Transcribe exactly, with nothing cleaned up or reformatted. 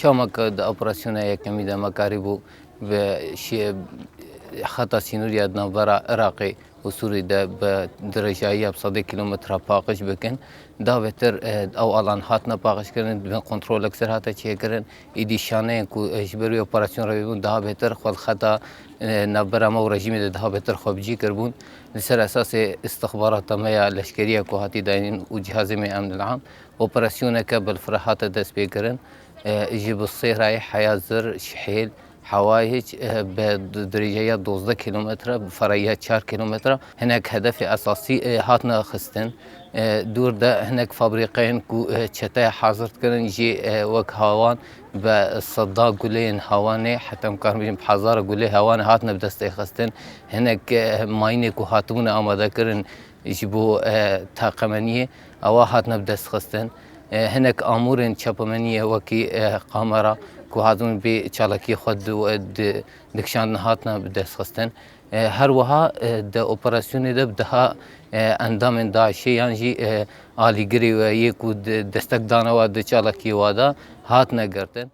Şama ke di operasyona yekemî de me karîbû bi şê-, xeta sînorî ya di navbera Iraqê û Sûrî de bi dirêjayiya bi sedê kîlometre paqij bikin. Daha bêtir, e, ew alan hatine paqijkirin, bi kontrolek ser hate çêkirin. Êdî şaneyên ku, e, ji ber wê operasyon re bûn, daha bêtir xwe li xeta, e, navbera me û rejîmê de daha bêtir xwe bi cî kiribûn. Li ser esasê istixbarata me ya leşkeriya ku hatî dayînin û cihazê me ya emnil am, operasyoneke bilfireh hate destpêkirin. E, ji bi Sêhrayê, Heya Zir, Şihêl, Hewayê, e, bi di-, dirêjeya dozdeh kîlometre, bi ferahiya çar kîlometre hinek hedefê esasî, e, hatine xistin. E, dûr de hinek fabrîqeyên ku, e, çeteya hazir dikirin jî, e, wek hawan bi seda guleyên hawanê, heta em karin bêjin bi hezara gulê hawanê hatine bi destê xistin. Hinek, e, mayînê ku hatibûne amade kirin ji bo, e, taqemeniyê, ewa hatine bi dest xistin. E, hinek amûrên çapemeniyê wekî, e, kamera ku hatibûn bê çalakiyê xwe di-, di-, dikişandin hatine bi dest xistin. E, her wiha, e, di operasyonê de bi deha, e, endamên DAIŞê yan jî, e, alîgirê we yê ku di-, destek dane we di çalakiyê we de hatine girtin.